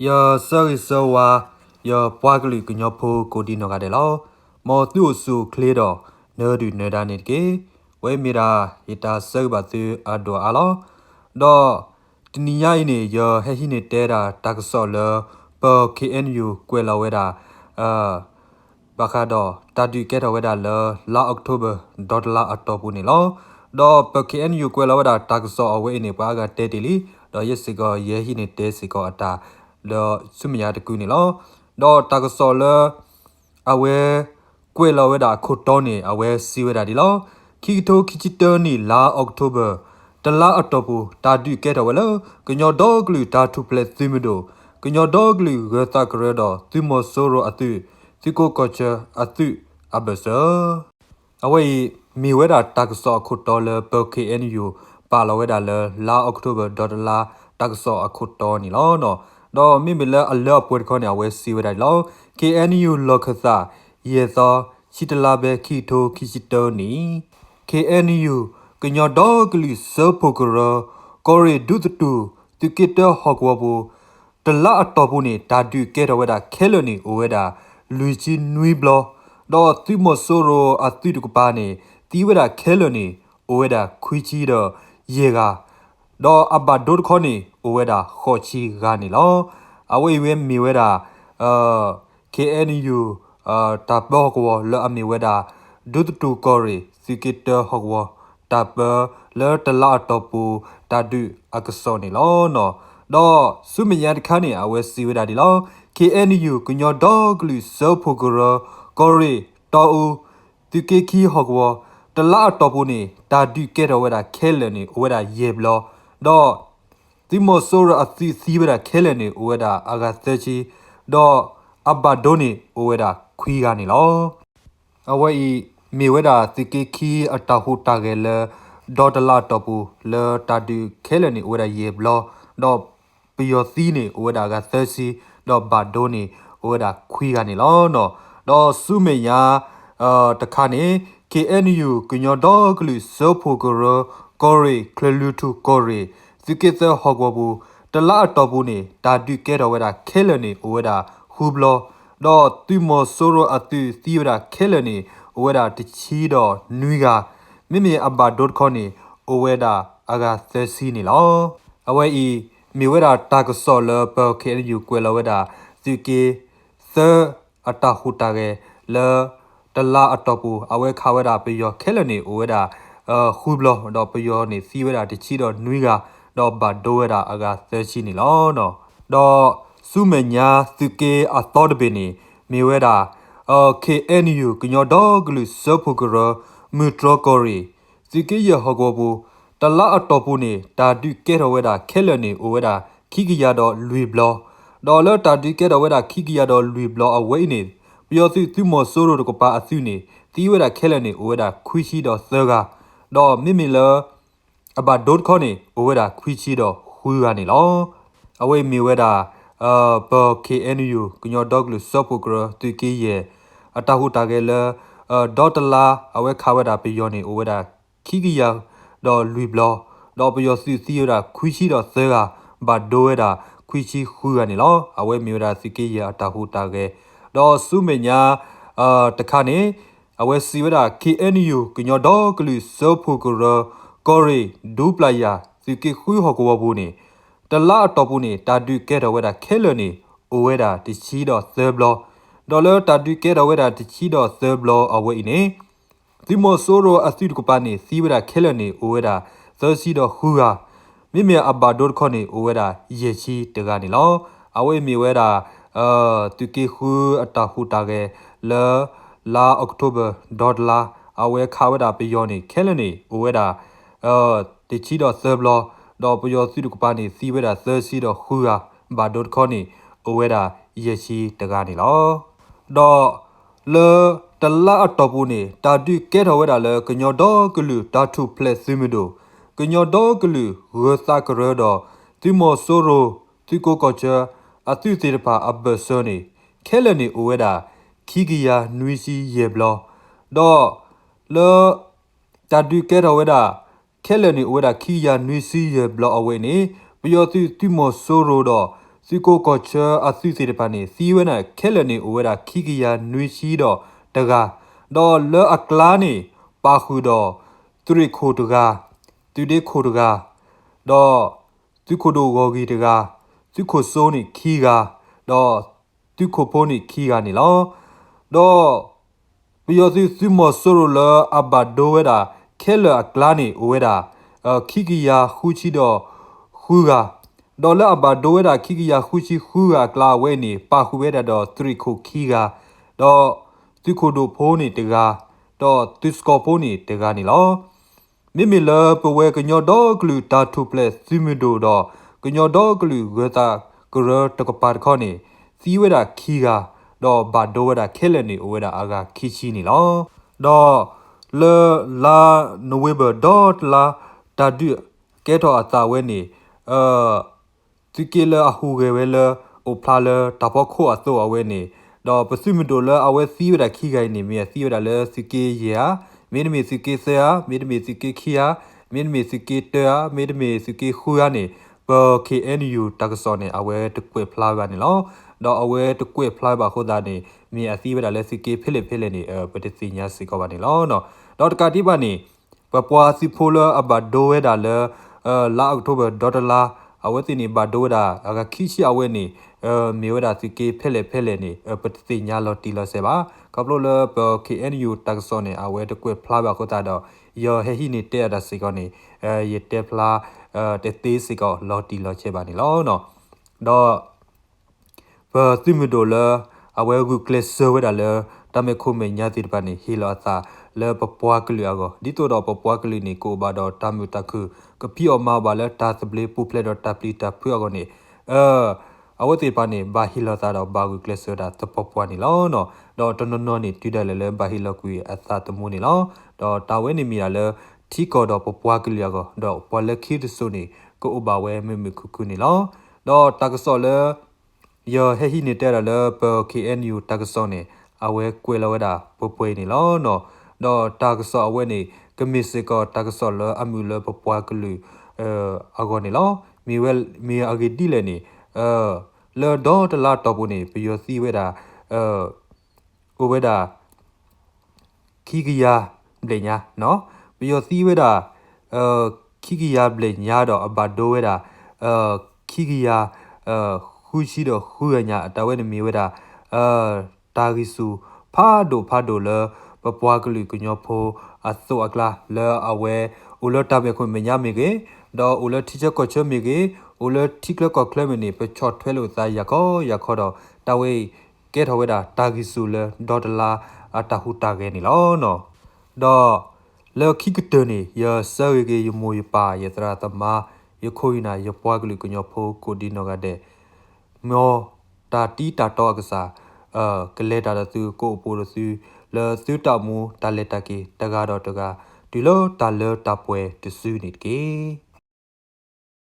ယဆၢဂ့ၤဆၢဝါ ယပှၤကလုာ်ကညီဖိကိးဒံနီၢ်ဂၤဒဲးလီၤ. မ်သုအိၣ်ဆူၣ်အိၣ်ချ့ဒီး နၢၤဒုၣ်နၢၤဒါန့ၣ်တက့ၢ်. ဝဲမ့ၢ်ဒၣ် ယတၢ်ဆၢဂ့ၤဘၣ်သုအဒိၣ်အါလီၤ. ဒီးတနံၤညါအံၤန့ၣ် ယဟဲဟံးန့ၢ်တဲဒၣ်တၢ်ကစီၣ်လၢ ပ K N U ကွဲးလီၤဝဲဒၣ် ဘၣ်ဃးဒီးတၢ်ဒုးကဲထီၣ်ဝဲဒၣ်လၢ လါအီးကထိဘၢၣ် ဒီတလါအတီၢ်ပူၤန့ၣ်လီၤ.ဒီးပ K N U ကွဲးလီၤဝဲဒၣ်တၢ်ကစီၣ်အဝဲအံၤန့ၣ် ပှၤအါဂၤတဲတ့ၢ်လံ, ဒီးယဲစ့ၢ်ကီး ယဟံးန့ၢ်တဲစ့ၢ်ကီးအတၢ် ဒီးဆူမဲာ်ညါတကုာ်န့ၣ်လီၤ. ဒီးတၢ်ကစီၣ်လၢ အဝဲ ကွဲးလီၤဝဲဒၣ်အခိၣ်တီန့ၣ် အဝဲစံးဝဲဒၣ်ဒ်လီၤ. ခံကထိခံဆံတၢနံၣ် လါအီးကထိဘၢၣ် တလါအတီၢ်ပူၤ တၢ်ဒုးကဲထီၣ်ဝဲလၢ ကညီဒီကလုာ်တၢ်ထူၣ်ဖျဲးသုးမုၢ်ဒိၣ် ကညီဒီကလုာ်ဂၢၤသးကရၢဒီး သုးမီၤစိရိၤအသုး သုးကိးကီၢ်ဆၢအသုးအဘၢၣ်စၢၤ အဝဲအံၤ မ့ၢ်ဝဲဒၣ်တၢ်ကစီၣ်အခိၣ်တီလၢပ K N U ပာ်လီၤဝဲဒၣ်လၢ လါအီးကထိဘၢၣ် ဒီတလါ တၢ်ကစီၣ်အခိၣ်တီန့ၣ်လီၤ. ဒီးမ့မ့ၢ်လၢအလၢအပှဲၤတခီန့ၣ် အဝဲစံးဝဲဒၣ်ဒ်လီၤ. K N U လီၢ်ခၢၣ်သး ယဲၢ်သီ ဆံတလါဘဲ ခံကထိခံဆံတၢနံၣ် K N U ကညီဒီကလုာ်စၢဖှိၣ်ကရၢ ကီၢ်ရ့ၣ်ဒူသထူၣ် သုးက့တၢဟီၣ်ကဝီၤပူၤ တလါအတီၢ်ပူၤန့ၣ် တၢ်ဒုးကဲထီၣ်ဝဲဒၣ်ခဲလၢာ်န့ၣ် အိၣ်ဝဲဒၣ် လွံၢ်ဆံနွံဘျီ, ဒီးသုးမီၤစိရိၤအသုးတကပၤန့ၣ် သံဝဲဒၣ်ခဲလၢာ်န့ၣ် အိၣ်ဝဲဒၣ်ခွံဆံဒီးယဲၢ်ဂၤ, ဒီးအဘၣ်ဒိတခီန့ၣ် အိၣ်ဝဲဒၣ်ဃိးဆံဂၤန့ၣ်လီၤ. အဝဲအံၤဝဲမ့ၢ်ဝဲဒၣ် K N U တၢ်ပၢဟီၣ်ကဝီၤလၢအမ့ၢ်ဝဲဒၣ် ဒူသထူၣ်ကီၢ်ရ့ၣ် သုးက့တၢဟီၣ်ကဝီၤ တၢ်ပၢလၢတလါအတီၢ်ပူၤ တၢ်ဒုးအကစီၣ်န့ၣ်လီၤ. ဒီးဆူမဲာ်ညါတခါန့ၣ် အဝဲစံးဝဲဒၣ်ဒ်လီၤ. K N U ကညီဒီကလုာ်စၢဖှိၣ်ကရၢ ကီၢ်ရ့ၣ်တီအူ သုးက့ခံဟီၣ်ကဝီၤ တလါအတီၢ်ပူၤန့ၣ် တၢ်ဒုးကဲထီၣ်ဝဲဒၣ်ခဲလၢာ်န့ၣ် အိၣ်ဝဲဒၣ်ယဲၢ်ဘျီ, ဒီး သုးမီၤစိရိၤအသုးသံဝဲဒၣ်ခဲလၢာ်န့ၣ် အိၣ်ဝဲဒၣ်အဂၤသၢဆံ, ဒီးအဘၣ်ဒိန့ၣ် အိၣ်ဝဲဒၣ်ခွံဂၤန့ၣ်လီၤ. အဝဲအံၤ မ့ၢ်ဝဲဒၣ်သုးက့ခံအတၢ်ဟူးတၢ်ဂဲၤလၢ ဒီတလါအတီၢ်ပူၤ လၢတၢ်ဒုးခဲလၢာ်န့ၣ် အိၣ်ဝဲဒၣ်ယဲၢ်ဘျီ, ဒီးပယီၤသံန့ၣ် အိၣ်ဝဲဒၣ်အဂၤသၢဆံ, ဒီးဘၣ်ဒိန့ၣ် အိၣ်ဝဲဒၣ်ခွံဂၤန့ၣ်လီၤ. ဒီးဆူမဲာ်ညါ တခါန့ၣ် K N U ကညီဒီကလုာ်စၢဖှိၣ်ကရၢ ကီၢ်ရ့ၣ် ကၠဲၤလွၢ်ထူၣ်ကီၢ်ရ့ၣ် သုးက့သၢဟီၣ်ကဝီၤပူၤ တလါအတီၢ်ပူၤန့ၣ် တၢ်ဒုးကဲထီၣ်ဝဲဒၣ်ခဲလၢာ်န့ၣ် အိၣ်ဝဲဒၣ်ဃုဘျီ, ဒီးသုးမီၤစိရိၤအသုးသံဝဲဒၣ်ခဲလၢာ်န့ၣ် အိၣ်ဝဲဒၣ်တဆံဒီးနွံဂၤ, မ့မ့ၢ်အဘၣ်ဒိတခီန့ၣ် အိၣ်ဝဲဒၣ်အဂၤသၢဆံန့ၣ်လီၤ. အဝဲအံၤ မ့ၢ်ဝဲဒၣ်တၢ်ကစီၣ်လၢပ K N U ကွဲးလီၤဝဲဒၣ် သုးက့သၢ အတၢ်ဟူးတၢ်ဂဲၤလၢ တလါအတီၢ်ပူၤ အဝဲခးဝဲဒၣ်ပယီၤခဲလၢာ်န့ၣ် အိၣ်ဝဲဒၣ် ဃုဘျီ, ဒီးပယီၤန့ၣ်သံဝဲဒၣ်တဆံဒီးနွံဂၤ, ဒီးဘၣ်ဒိဝဲဒၣ်အဂၤသၢဆံန့ၣ်လီၤ. ဒီးဆူမဲာ်ညါသုးက့အသီတဘ့ၣ်န့ၣ် မ့ၢ်ဝဲဒၣ် K N U ကညီဒီကလုာ်စၢဖှိၣ်ကရၢ မုၢ်တြီၢ်ကီၢ်ရ့ၣ် သုးက့ယဲၢ်ဟီၣ်ကဝီၤပူၤ တလါအတီၢ်ပူၤန့ၣ် တၢ်ဒုးကဲထီၣ်ဝဲဒၣ်ခဲလၢာ်န့ၣ် အိၣ်ဝဲဒၣ်ခံကယၤဒီးလွံၢ်ဘျီ, ဒီးလၢတၢ်ဒုးကဲထီၣ်ဝဲဒၣ်ခံကယၤဒီးလွံၢ်ဘျီအဝဲအံၤန့ၣ် ပယီၤသုးသုးမီၤစိရိၤတကပၤအသုးန့ၣ် သံဝဲဒၣ်ခဲလၢာ်န့ၣ် အိၣ်ဝဲဒၣ်ခွံဆံဒီးသၢဂၤ, ဒီးမ့မ့ၢ်လၢ အဘၣ်ဒိတခီန့ၣ် အိၣ်ဝဲဒၣ်ခွံဆံဒီးဃုဂၤန့ၣ်လီၤ. အဝဲအံၤမ့ၢ်ဝဲဒၣ် ပ K N U ကညီဒီကလုာ်စၢဖှိၣ်ကရၢ သုးက့ယဲၢ် အတၢ်ဟူးတၢ်ဂဲၤလၢ ဒီတလါ အဝဲခးဝဲဒၣ်ပယီၤန့ၣ် အိၣ်ဝဲဒၣ်ခံကယၤဒီးလွံၢ်ဘျီ, ဒီးပယီၤသုးသံဝဲဒၣ်ခွံဆံဒီးသၢဂၤ, ဘၣ်ဒိဝဲဒၣ်ခွံဆံဃုဂၤန့ၣ်လီၤ. အဝဲမ့ၢ်ဝဲဒၣ်သုးက့ယဲၢ်အတၢ်ဟူးတၢ်ဂဲၤ, ဒီးဆူမဲာ်ညါ တခါန့ၣ် အဝဲစံးဝဲဒၣ် K N U ကညီဒီကလုာ်စၢဖှိၣ်ကရၢ ကီၢ်ရ့ၣ် ဒူပျၢ်ယၢ် သုးက့ဃုဟီၣ်ကဝီၤပူၤန့ၣ် တလါအတီၢ်ပူၤန့ၣ် တၢ်ဒုးကဲထီၣ်ဝဲဒၣ်ခဲလၢာ်န့ၣ် အိၣ်ဝဲဒၣ်တဆံဒီးသၢဘျီ, ဒီးလၢတၢ်ဒုးကဲထီၣ်ဝဲဒၣ်တဆံဒီးသၢဘျီအဝဲအံၤန့ၣ် သုးမီၤစိရိၤအသုးတကပၤန့ၣ် သံဝဲဒၣ်ခဲလၢာ်န့ၣ် အိၣ်ဝဲဒၣ်သၢဆံဒီးဃုဂၤ, မ့မ့ၢ်အဘၣ်ဒိတခီန့ၣ် အိၣ်ဝဲဒၣ်ယဲၢ်ဆံတဂၤန့ၣ်လီၤ. အဝဲအံၤမ့ၢ်ဝဲဒၣ် သုးက့ဃုအတၢ်ဟူးတၢ်ဂဲၤလၢ လါအီးကထိဘၢၣ် ဒီတလါ အဝဲခးဝဲဒၣ်ပယီၤန့ၣ် ခဲလၢာ်န့ၣ် အိၣ်ဝဲဒၣ် တဆံဒီးသၢဘျီ, ဒီးပယီၤသုးတကပၤန့ၣ် သံဝဲဒၣ်သၢဆံဒီးဃုဂၤ, ဘၣ်ဒိတခီန့ၣ် အိၣ်ဝဲဒၣ်ယဲၢ်ဆံတဂၤန့ၣ်လီၤ. ဒီးလၢတလါအတီၢ်ပူၤန့ၣ် တၢ်ဒုးကဲထီၣ်ဝဲဒၣ်လၢ ကညီဒီကလုာ်တၢ်ထူၣ်ဖျဲးသုးမုၢ်ဒိၣ်, ကညီဒီကလုာ်ဂၢၤသးကရၢဒီး သုးမီၤစိရိၤ သုးကိးကီၢ်ဆၢ အသုးသ့ၣ်တဖၣ်အဘၢၣ်စၢၤန့ၣ် ခဲလၢာ်န့ၣ်အိၣ်ဝဲဒၣ် ခံကယၤနွံဆံယဲၢ်ဘျီ, ဒီးလၢ တၢ်ဒုးကဲထီၣ်ဝဲဒၣ် ခဲလၢာ်န့ၣ်အိၣ်ဝဲဒၣ်ခံကယၤနွံဆံယဲၢ်ဘျီအဝဲန့ၣ် ပယီၤသုးသုးမီၤစိရိၤဒီး သုးခိၣ်ကီၢ်ဆၢအသုးသ့ၣ်တဖၣ်န့ၣ် သံဝဲဒၣ်ခဲလၢာ်န့ၣ် အိၣ်ဝဲဒၣ်ခံကယၤနွံဆံဒီးတဂၤ, ဒီးလၢအကျါန့ၣ် ပာ်ဃုာ်ဒီး သုးရ့ၣ်ခိၣ်တဂၤ, သုးဒ့ခိၣ်တဂၤ, ဒီးသုးခိၣ်ဒိၣ်ဂီၢ်ဂ့ၤတဂၤ, သုးခိၣ်စိန့ၣ်ခံဂၤ, ဒီးသုးခိၣ်ဖိန့ၣ်ခံဂၤန့ၣ်လီၤ. ဒီး ပယီၤသုးသုးမီၤစိရိၤလၢအဘၣ်ဒိဝဲဒၣ် ခဲလၢာ်အကျါန့ၣ် အိၣ်ဝဲဒၣ် ခံကယၤဃုဆံဒီးဃုဂၤ, ဒီးလၢအဘၣ်ဒိဝဲဒၣ်ခံကယၤဃုဆံဃုဂၤအကျါအဝဲအံၤန့ၣ် ပာ်ဃုာ်ဝဲဒၣ်ဒီးသုးရ့ၣ်ခိၣ်ခံဂၤ, ဒီးသုးခိၣ်ဒိၣ်ဖိန့ၣ်တဂၤ, ဒီးသုးစကီၤဖိန့ၣ်တဂၤန့ၣ်လီၤ. မ့မ့ၢ်လၢပဝဲကညီဒီကလုာ်တၢ်ထူၣ်ဖျဲးသုးမုၢ်ဒိၣ်ဒီး ကညီဒီကလုာ်ဂၢၤသးကရၢတကပၤတခီန့ၣ် သံဝဲဒၣ်ခံဂၤ, ဒီးဘၣ်ဒိဝဲဒၣ်ခဲလၢာ်န့ၣ် အိၣ်ဝဲဒၣ်အဂၤခံဆံန့ၣ်လီၤ. ဒီးလၢလါနိၣ်ဝ့ဘၢၣ်ဒီတလါ တၢ်ဒုးကဲထီၣ်အသးဝဲန့ၣ် သုးက့လၢအဟူးဂဲၤဝဲလၢ အိၣ်ဖျါလၢတၢ်ဖီခိၣ်အသိးအဝဲန့ၣ်, ဒီးပသုးမုၢ်ဒိၣ်လၢအဝဲသံဝဲဒၣ်ခံဂၤအံၤန့ၣ် မ့ၢ်အသံဝဲဒၣ်လၢသုးက့ယဲၢ်ဧါ, မ့တမ့ၢ်သုးက့သၢဧါ, မ့တမ့ၢ်သုးက့ခံဧါ, မ့တမ့ၢ်သုးက့တၢဧါ, မ့တမ့ၢ်သုးက့ဃုဧါန့ၣ် ပ ခ့ၣ်အဲၣ်ယူၣ် တၢ်ကစီၣ်န့ၣ် အဝဲတကွဲးဖျါဝဲဘၣ်န့ၣ်လီၤ. ဒီးအဝဲတကွဲးဖျါဝဲဘၣ်အဃိသတးန့ၣ် မ့ၢ်အသံဝဲဒၣ်လၢသုးက့ဖဲလဲၣ်ဖဲလဲၣ်န့ၣ် ပတသ့ၣ်ညါစ့ၢ်ကီးဘၣ်န့ၣ်လီၤ. ဒီးတကးဒံးဘၣ်န့ၣ် ပပှၤသုးဖိလၢအဘၣ်ဒိဝဲဒၣ်လၢ လါအီးကထိဘၢၣ်ဒီတလါ အဝဲသ့ၣ်န့ၣ် ဘၣ်ဒိဝဲဒၣ်အဂၤခံဆံအဝဲန့ၣ် မ့ၢ်ဝဲဒၣ်သုးက့ဖဲလဲၣ်ဖဲလဲၣ်န့ၣ် ပတသ့ၣ်ညါလီၤတံၢ်လီၤဆဲးဘၣ်. ခီဖျိလၢပ ခ့ၣ်အဲၣ်ယူၣ် တၢ်ကစီၣ်န့ၣ် အဝဲတကွဲးဖျါဘၣ်အဃိသတးဒီး ယဟဲဟံးန့ၢ်တဲအတၢ်စ့ၢ်ကီးန့ၣ် ယတဲဖျါ တသ့စ့ၢ်ကီးလီၤတံၢ်လီၤဆဲးဘၣ်န့ၣ်လီၤ. ဒီး ပသုးမုၢ်ဒိၣ်လၢ အဝဲဂုာ်ကျဲးစၢးဝဲဒၣ်လၢ တၢ်မဲာ်ခိၣ်မဲာ်ညါသ့ၣ်တဖၣ်န့ၣ် ဟ့ၣ်လီၤအသးလၢပပှၤကလုာ်အဂီၢ် ဒ်သိးဒီးပပှၤကလုာ်န့ၣ် ကအိၣ်ဘၣ်ဒီးတၢ်မုာ်တၢ်ခုၣ် ကဖံးအီၣ်မၤအီၣ်ဘၣ်လၢတၢ်သဘျ့ပူၤဖျဲးဒီးတၢ်ပျံၤတၢ်ဖုးအဂီၢ်န့ၣ် အဝဲသ့ၣ်တဖၣ်န့ၣ် ဘၣ်ဟ့ၣ်လီၤသးဒီးဘၣ်ဂုာ်ကျဲးစၢးဒၣ်သပှၢ်ပှၢ်န့ၣ်လီၤ. ဒီးတနီၤနီၤန့ၣ် တုၤဒၣ်လဲာ်လၢဘၣ်ဟ့ၣ်လီၤကွံာ်အသးသမူန့ၣ်လီၤ. ဒီးတၢ်ဝဲန့ၣ်မ့ၢ်ဒၣ်လၢ ထံကီၢ်ဒီးပပှၤကလုာ်အဂီၢ် ဒီးပှၤလၢခံတစိၤန့ၣ် ကအိၣ်ဘၣ်ဝဲမုာ်မုာ်ခုၣ်ခုၣ်န့ၣ်လီၤ. ဒီးတၢ်ကစီၣ်လၢ ယဟဲဟံးန့ၢ်တဲဒၣ်လၢပ ခ့ၣ်အဲၣ်ယူၣ် တၢ်ကစီၣ်န့ၣ် အဝဲကွဲးလီၤဝဲဒၣ်ပှဲၤပှဲၤအံၤန့ၣ်လီၤ. ဒီးတၢ်ကစီၣ်အဝဲန့ၣ် ကမ့ၢ်စ့ၢ်ကီးတၢ်ကစီၣ်လၢအမုာ်လၢပပှၤကလုာ် အဂီၢ်န့ၣ်လီၤ. မ့ၢ်ဝဲ မ့ၢ်အဂ့ၢ်ဒ်လဲၣ်န့ၣ် လၢဒီတလါတီၢ်ပူၤန့ၣ် ပယီၤသံဝဲဒၣ် အိၣ်ဝဲဒၣ် ခံကယၤဘျဲၣ်ညါ, ပယီၤသံဝဲဒၣ် ခံကယၤဘျဲၣ်ညါဒီးအဘၣ်ဒိဝဲဒၣ် ခံကယၤ ဃုဆံဒီးဃုဂၤညါ အတၢ်ဝဲန့ၣ်မ့ၢ်ဝဲဒၣ် တၢ်ဂံၢ်ဆူၣ်ဖးဒိၣ်ဖးဒိၣ်လၢ ပပှၤကလုာ်ကညီဖိအသိးအကျါ လၢအဝဲ အိၣ်လၢတၢ်မဲာ်ခိၣ်မဲာ်ညါမ့ၢ်ဂ့ၤ, ဒီးအိၣ်လၢထံဆၢကီၢ်ဆၢမ့ၢ်ဂ့ၤ, အိၣ်လၢထံချၢကီၢ်ချၢမ့ၢ်န့ၣ် ပဆီၣ်ထွဲလိာ်သးယၤခီယၤခီဒီး တၢ်ဝဲအံၤ ကဲထီၣ်ဝဲဒၣ်တၢ်ဂံၢ်ဆူၣ်လၢဒီတလါအတၢ်ဟူးတၢ်ဂဲၤန့ၣ်လီၤ. ဒီးလၢခံကတၢၢ်န့ၣ် ယဆၢဂ့ၤက့ၤယမိၢ်ယပၢ် ယသရၣ်သမါ ယခိၣ်ယနၢ် ယပှၤကလုာ်ကညီဖိကိးဒံနီၢ်ဂၤဒဲး, မ်တၢ်တံၤတၢ်တီအကစၢ် ကလဲၤတၢ်ဒီးသု ကအိၣ်ပိၣ်ဒီးသု လၢသုတၢ်အိၣ်မူတၢ်လဲၤတၢ်က့ၤ တဂၤဒီးတဂၤ တုၤလၢတၢ်လၢတၢ်ပှဲၤတစုန့ၣ်တက့ၢ်.